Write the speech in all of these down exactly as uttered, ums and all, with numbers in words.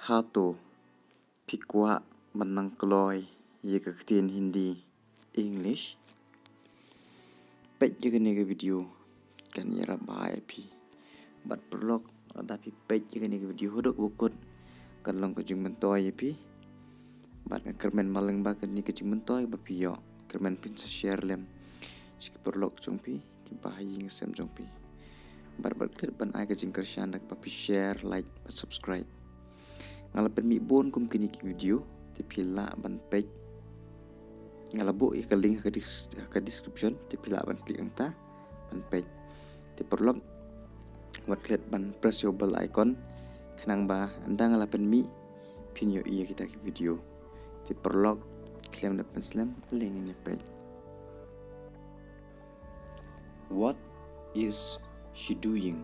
Hato phi kwah ban nang kloi ïa ka ktien Hindi, English? Peit ïa kane ka video, kan ïarap bha ïa phi. Bad paralok, lada phi peit ïa kane ka video haduh ba kut, kan long ka jingmyntoi ïa phi. Bad nga kyrmen malang ba kane ka jingmyntoi ba phi ïoh, kyrmen phin sa share lem sha ki paralok jong phi, kiba ha ïing ha sem jong phi. Bad bad klet ban ai ka jingkyrshan da kaba phi share, like bad subscribe. Nga la pynmih bun kum kine ki video, te phi lah ban peit. Nga la buh ïa ka link ha ka dis-, ha ka description, te phi lah ban click hangta ban peit. Te paralok, wat klet ban press ïa u bell icon, khnang ba ynda nga la pynmih, phin ïohi ïa kita ki video. Te paralok, khlem da pynslem, ale ngin ïa peit. What is she doing?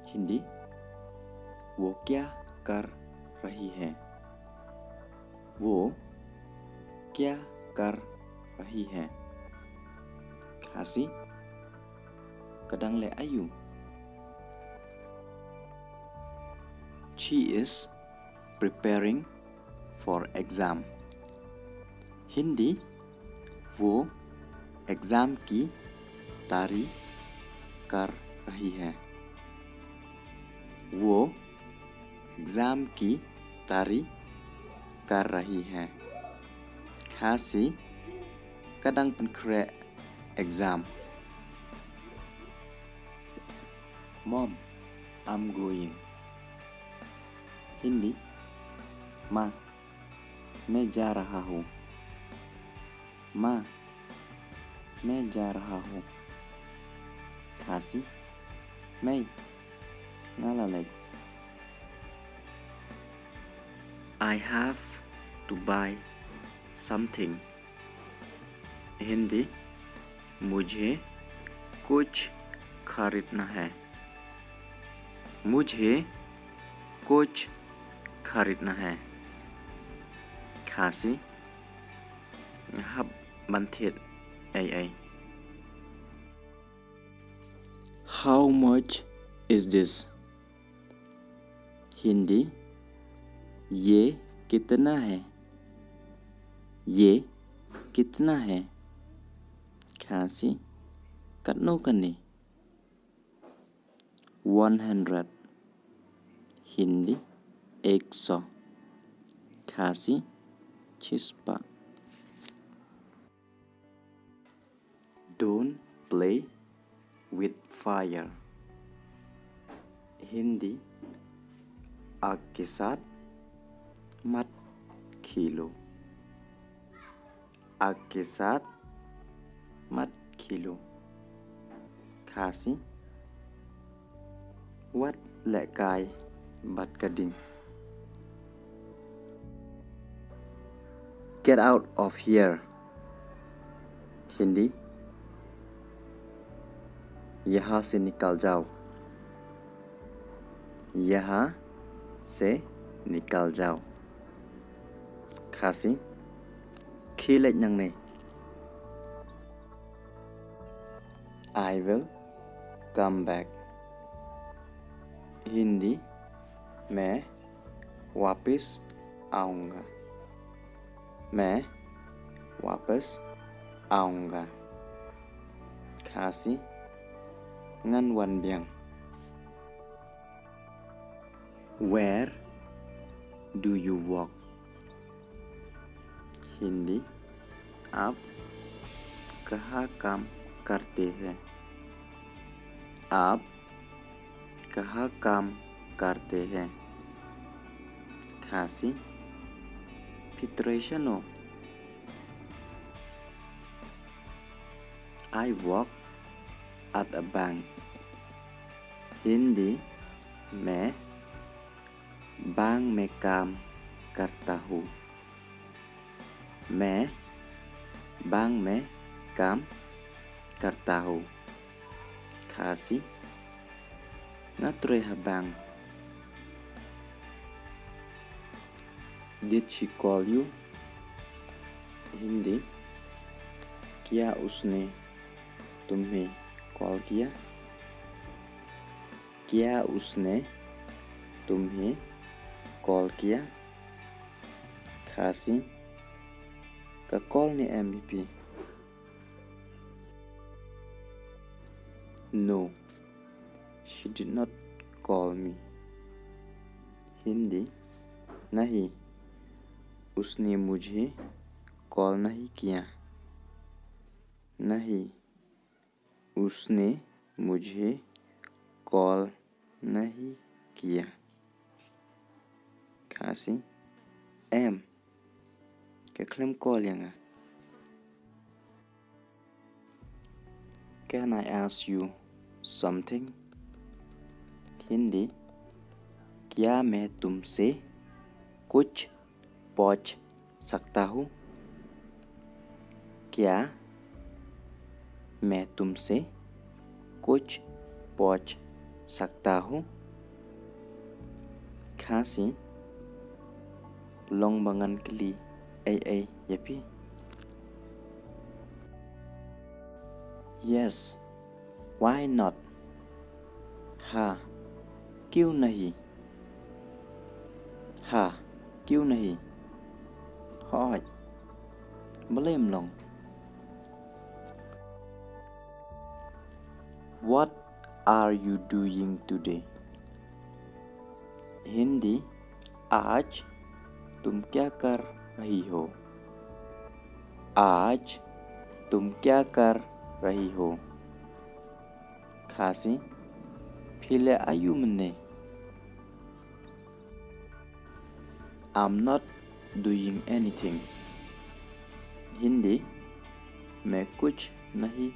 Hindi, वो क्या कर रही है? वो क्या कर रही है? खांसी, ka dang leh aïu? She is preparing for exam. हिंदी, वो एग्जाम की तैयारी कर रही है। वो एग्जाम की तैयारी कर रही है। Khasi, ka dang pynkhreh exam. Mom, I'm going. हिंदी, माँ, मैं जा रहा हूँ। माँ, मैं जा रहा हूँ। Khasi, mei, nga la leit. I have to buy something. हिंदी, मुझे कुछ खरीदना है। मुझे कुछ खरीदना है। Khasi, nga hap ban thied ei ei. How much is this? हिंदी, ये कितना है? ये कितना है? Khasi, katno kane? One hundred. Hindi, ek so. Khasi, shispah. Don't play with fire. हिंदी, आग के साथ मत खेलो। आग के साथ मत खेलो। Khasi, wat lehkai bad ka ding. Get out of here. हिंदी, यहाँ से निकल जाओ। यहाँ से निकल जाओ। Khasi, khie leit nangne. I will come back. हिंदी, मैं वापस आऊँगा। मैं वापस आऊँगा। Khasi, ngan wan biang. Where do you work? हिंदी, आप कहाँ काम करते हैं? आप कहाँ काम करते हैं? Khasi, phi trei shano? I work at a bank. हिंदी, मैं बैंक में काम करता हूँ। मैं बैंक में काम करता हूँ। Khasi, nga trei ha bank. Did she call you? हिंदी, क्या उसने तुम्हें कॉल किया? क्या उसने तुम्हें कॉल किया? Khasi, ka call ne em ïa phi? No, she did not call me. Hindi, नहीं, उसने मुझे कॉल नहीं किया। नहीं, उसने मुझे कॉल नहीं किया। Khasi, em, ka khlem call ïa nga. Can I ask you something? Hindi, क्या मैं तुमसे कुछ पूछ सकता हूँ? क्या मैं तुमसे कुछ पूछ सकता हूँ? Khasi, long ba ngan kylli ei ei ïa phi? Yes, why not? हाँ, क्यों नहीं? हाँ, क्यों नहीं? Hooid, balei ym long? What are you doing today? Hindi, आज तुम क्या कर रही हो? आज तुम क्या कर रही हो? Khasi, phi leh aïu mynne? I'm not doing anything. Hindi, मैं कुछ नहीं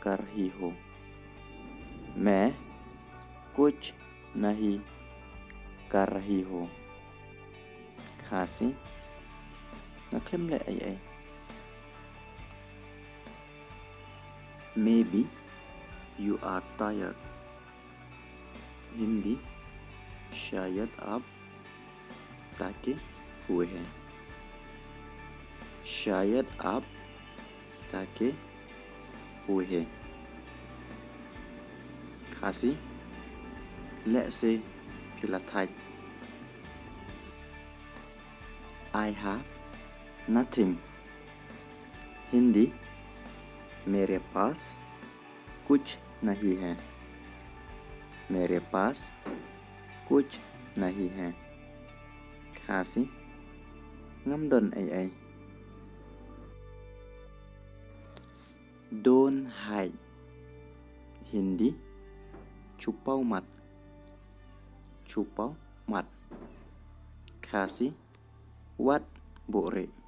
कर रही हूँ। मैं कुछ नहीं कर रही हूँ। Khasi, nga khlem leh ei ei. Maybe you are tired. Hindi, शायद आप थके हुए हैं। शायद आप थके हुए हैं। Khasi, lehse phi la thait. I have nothing. Hindi, मेरे पास कुछ नहीं है। मेरे पास कुछ नहीं है। Khasi, ngam don ei ei. Don't hide. Hindi, छुपाओ मत। छुपाओ मत। Khasi, wat buhrieh.